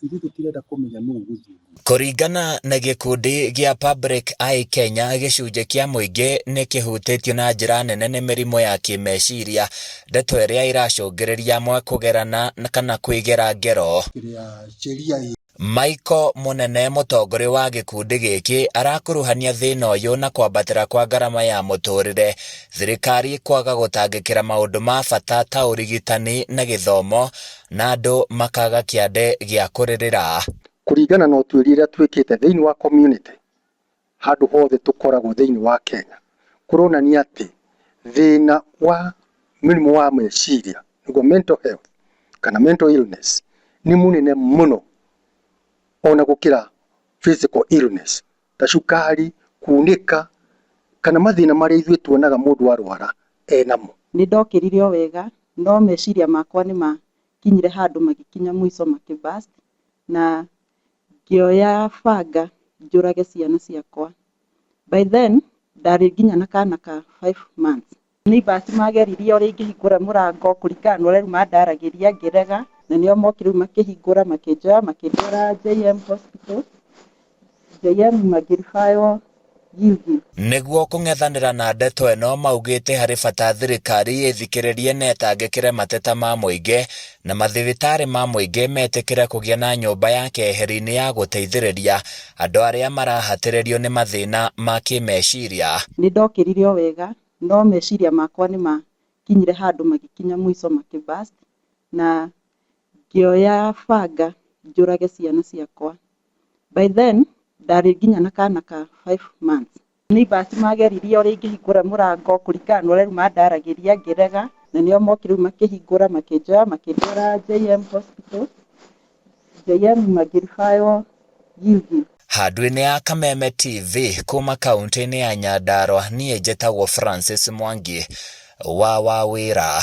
Ithuĩ tũtirenda kũmenya nũ ũgũthurwo. Kũringana na gĩkundi gĩa Public Eye Kenya, gĩcunjĩ kĩa mũingĩ nĩ kĩhutĩtio na njĩra nene nĩ mĩrimũ ya kĩmeciria, ndeto ĩrĩa ĩracũngĩrĩria amwe kũgerana kana kwĩgera ngero. Kĩrĩa sheria ĩ. Michael Mũnene mũtongoria wa gĩkundi gĩkĩ arakuruhania thĩna ũyũ na kwambatĩra kwa ngarama ya mũtũrĩre, thirikari kwaga gũtangĩkĩra maũndũ ma bata ta ũrigitani na gĩthomo, na andũ makaga kĩande gĩa kũrĩrĩra. Kũringana na ũtuĩria ũrĩa twĩkĩte thĩinĩ wa community handũ hothe tũkoragwo thĩinĩ wa Kenya, kũronania atĩ thĩna wa mũrimũ wa meciria nĩguo mental health kana mental illness nĩ mũnene mũno ona gũkĩra physical illness ta cukari, kunĩka kana mathĩna marĩa ithuĩ tuonaga mũndũ arwara enamo. Nĩ ndokĩrire o wega no meciria makwa nĩ makinyire handũ magĩkinya mũico makĩ burst na ngĩoya banga njũrage ciana ciakwa. By then ndarĩ nginya na kana ka 5 months. Neighbors mageririe ũrĩa ingĩhingũra mũrango kũringana na ũrĩa rĩu mandaragĩria ngĩrega, na nĩo mokire rĩu makĩhingũra makĩnjoya makĩndwara JM Hospital, JM makĩribaywo Gilgil. Nĩguo kũng'ethanĩra na ndeto ĩno maugĩte harĩ bata thirikari ĩthikĩrĩrie na ĩtangĩkĩre mateta ma mũingĩ na mathibitarĩ ma mũingĩ metĩkĩre kũgĩa na nyũmba ya keheri-inĩ ya gũteithĩrĩria andũ arĩa marahatĩrĩrio nĩ mathĩna ma kĩmeciria. Nĩ ndokĩrire o wega no meciria makwa nĩ makinyire handũ magĩkinya mũico makĩ burst na ngĩoya banga njũrage ciana ciakwa. By then ndarĩ nginya na kana ka 5 months. Neighbors mageririe ũrĩa ingĩhingũra mũrango kũringana na ũrĩa rĩu mandaragĩria ngĩrega, na nĩo mokire rĩu makĩhingũra makĩnjoya makĩndwara JM Hospital, JM makĩribaywo Gilgil. Handũ-inĩ ya Kameme TV kuma kaunti-inĩ ya Nyandarua niĩ njĩtagwo Francis Mwangi wa Wawĩra.